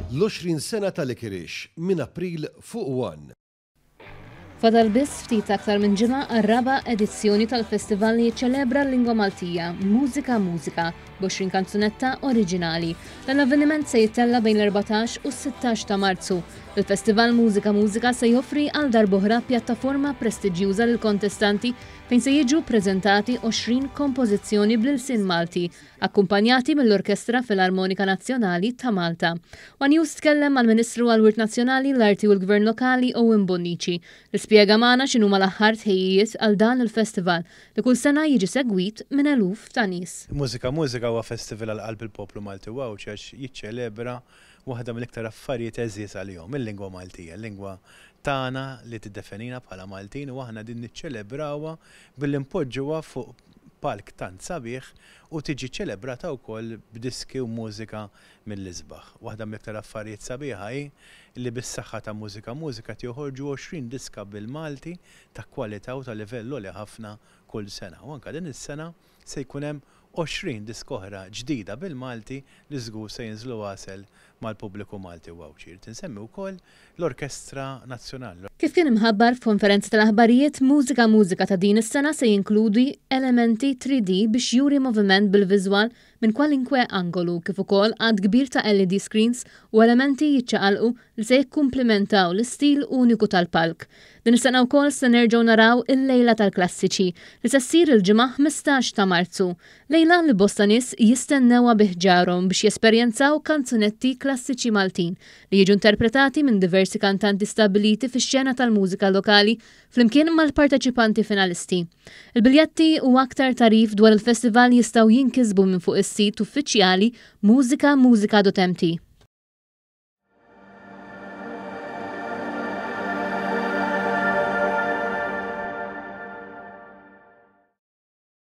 L-20 sena ta' Licorice minn April fuq One. Fadal biss ftit aktar minn ġimgħa għar-raba' edizzjoni tal-festival li jiċċelebra l-lingwa Maltija, Mużika Mużika, b'20 kanzunetta oriġinali. Dan l-avveniment se jittella' bejn l-14 u s-16 ta' Marzu. Il-festival Mużika Mużika se joffri għal darb'oħra pjattaforma prestiġjuża lill-kontestanti fejn se jiġu ppreżentati 20 kompożizzjoni bl-ilsien Malti, akkumpanjati mill-Orkestra Filarmonika Nazzjonali ta' Malta. One News tkellem mal-Ministru għall-Wirt Nazzjonali, l-Arti u l-Gvern Lokali Owen Bonnici, li spjega magħna x'inhuma l-aħħar tħejjijiet għal dan il-festival li kull sena jiġi segwit minn eluf ta' nies. Mużika Mużika huwa festival għal qalb il-poplu Malti u Għawdxi għax jiċċelebra waħda mill-iktar affarijiet għeżież għalihom, il-lingwa Maltija, il-lingwa tagħna li tiddefenina bħala Maltin u aħna din niċċelebrawha billi npoġġuha fuq palk tant sabiħ u tiġi ċċelebrata wkoll b'diski u mużika mill-isbaħ. Waħda mill-iktar affarijiet sabiħa hi li bis-saħħa ta' Mużika Mużika qed joħorġu 20 diska bil-Malti ta' kwalità u ta' livell għoli ħafna kull sena. U anke din is-sena se jkun hemm 20 diska oħra ġdida bil-Malti li żgur se jinżlu għasel mal-pubbliku Malti u Għawdxi. Irrid insemmi wkoll l-Orkestra Nazzjonali. Kif kien imħabbar f'konferenza tal-aħbarijiet, Mużika Mużika ta' din is-sena se jinkludi elementi 3D biex juri moviment bil-viżwal minn kwalinkwe angolu kif ukoll għadd kbir ta' LED screens u elementi jiċċaqalqu li se jikkumplimentaw l-istil uniku tal-palk. Din is-sena wkoll se nerġgħu naraw il-Lejla tal-Klassiċi, li se ssir il-Ġimgħa 15 ta' Marzu. Lejla li bosta nies jistennewha bi ħġarhom biex jesperjenzaw kanzunetti klassiċi Maltin li jiġu interpretati minn diversi kantanti stabbiliti fix-xena tal-mużika lokali flimkien mal-parteċipanti finalisti. Il-biljetti u aktar tagħrif dwar il-festival jistgħu jinkisbu minn fuq is-sit uffiċjali musikamusica.mt.